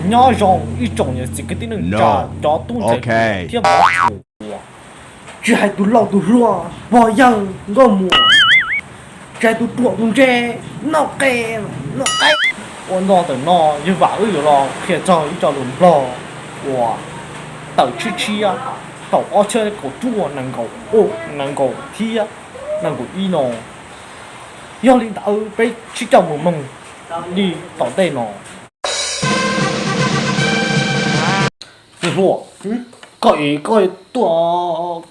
Nyob zoo ib tsoom niam txiv kwv tij neej tsa, cov tub ntxhais thiab mov tshua, tsis hais tus laus tus hluas, pog yawg nkauj muam, tsis hais tus ruam tus ntse, noj qe, noj qe. Ua ntej ntawm no yog vam wb yuav los qhia txog ib co lus Nplog uas tawm tshiab tshiab thaum ob txhiab kaum cuaj, nees nkaum, nees nkaum thiab nees nkaum ib no. Yog li ntawd peb sib coj mus mloog li tom ntej no. Niam hluas, koj es koj tuaj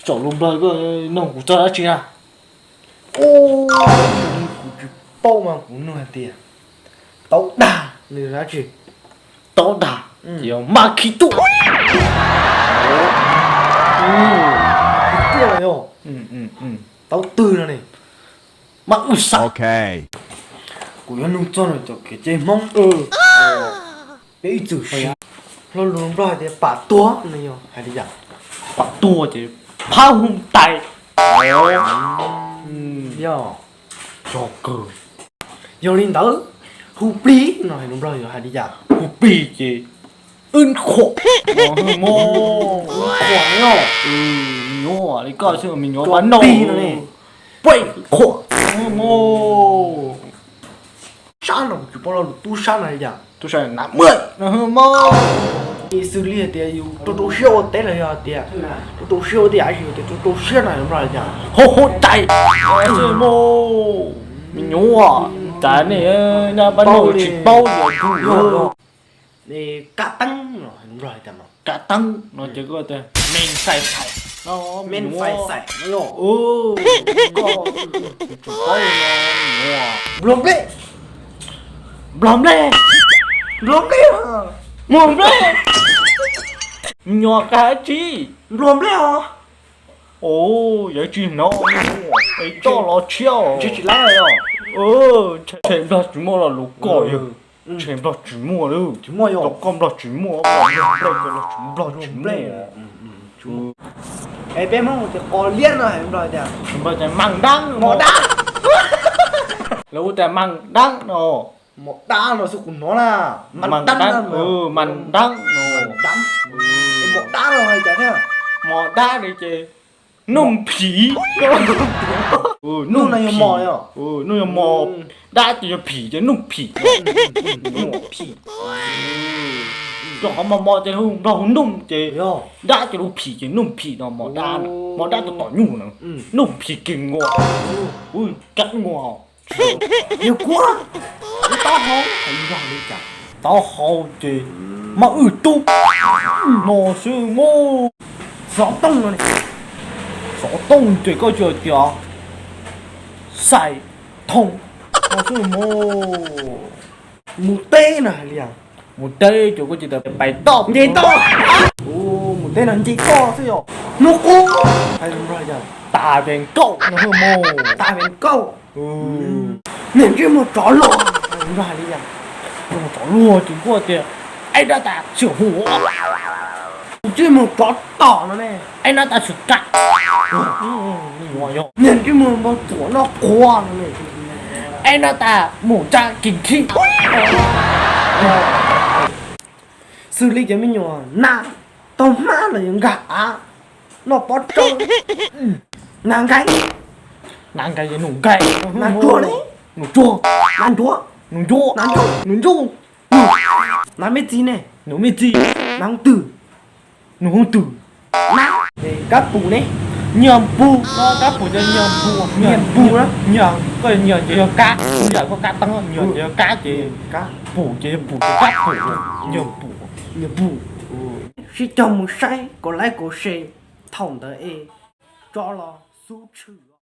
tsom lus Nplog koj nug kuv txog dab tsi na? Kuv tsis paub mas kuv nug hais tias tauv dag nws dab tsi? Tauv dag, mab khib tuaj. Khib tuaj yog tauv twg no ne? Mab wj xav. Kuv yuav nug txog nws cov kev cai Hmoob. Peb ib txwm siv hlo lus Nplog hais tias pam tuag no yog hais li cas? Pam tuag ces phab hu tais. Yog, yog kawg. Yog li ntawd, hu plig no hais lus Nplog yog hais li cas? Hu plig ces wb khuam. Khuam yog me nyuam li koj xwb, me nyuam pab noj plig no ne. Plig khuam. Sab no kuv tsis paub lo lus tub sab no li cas. Tub sab na muaj no mog. Xws li hais tias yus rau rau siab ua teb los yog tias rau rau siab ua tej yam tsis yog tias rau rau siab no yog Nplog li cas? Hau hau tais. Me nyuam, cas nej nyab pab noj tsis paub yus. Kab teeb no Nplog li cas? Kab teeb no ces koj tias mees xais xais. Mees xais xais no yog. Nplog nplej. Nplog nplej. Nplog nplej. Nplog nplej. Me nyuam qab tsi. Nplog nplej os. Yog tsis hnov, es coj los tshiab. Tshem Nplog tsis muaj lo lus koj yog. Tshem Nplog tsis muaj lawm. Koj Nplog tsis muaj, Nplog tsis muaj. Es peb Hmoob tias qos liab no hais Nplog tias mos dab. Mos dab. Lawv hu tias mos dab no. Mos dab no xwb kuv hnov na. Mos dab no. Mos dab no hais cas thiab? Mos dab no ces nuj phim. Nuj no yog mos, nuj yog mos, dab ces yog phim ces nuj phim. Rau qhov mos mos ces hu Nplog hu nuj ces, dab ces hu phim ces nuj phim no mos dab. Mos dab tau tom nyuj na. Nuj phim kis nkuas. Kab nkuas. Yog kuv, kuv taub hau hais li cas? Taub hau ces mab wj tub no xwb mog. Xov tooj no, xov tooj ces koj tsuas tias xais thooj no xwb mog. Mus teb no hais li cas? Mus teb ces koj tsuas tias pais toj nce toj. Mus teb no nce toj xwb yog. Hnub qub hais li cas? Tas pes nkauj no xwb mog. Tas pes nkauj. Niag ntsej muag tsov luag, hais li cas? Tsov luag ces koj tias, aib dab tas xwm hu. Ntsej muag tsov tom no ne, aib dab tas xwm kam. Niag ntsej muag npau tsuam noj qhuav no ne, aib dab tas mus tsa kis khib. Xws li cov me nyuam nas tau hmab los yuav nkag av, noj pob tsawb, nas nkais, nas nkais, nus nkais, nas tsuag ne, nus tsuag, nas ntsuag, nus ntsuag, nas ntsuag, nus ntsuag, nas me txiv ne, nus me txiv, nas hooj twm, nus hooj twm, kab pum ne, nyiag npug no, kab pum ces nyiag npug, nyiag npug, nyiag, koj nyiag ces yog kab, yam koj kab teeb, nyiag ces yog kab ces, pum ces yog pum ces kab pum, nyiag pum, nyiag pum. Sib cog mus saib kom laib kom se thaum ntawd es tso los xub tshwm.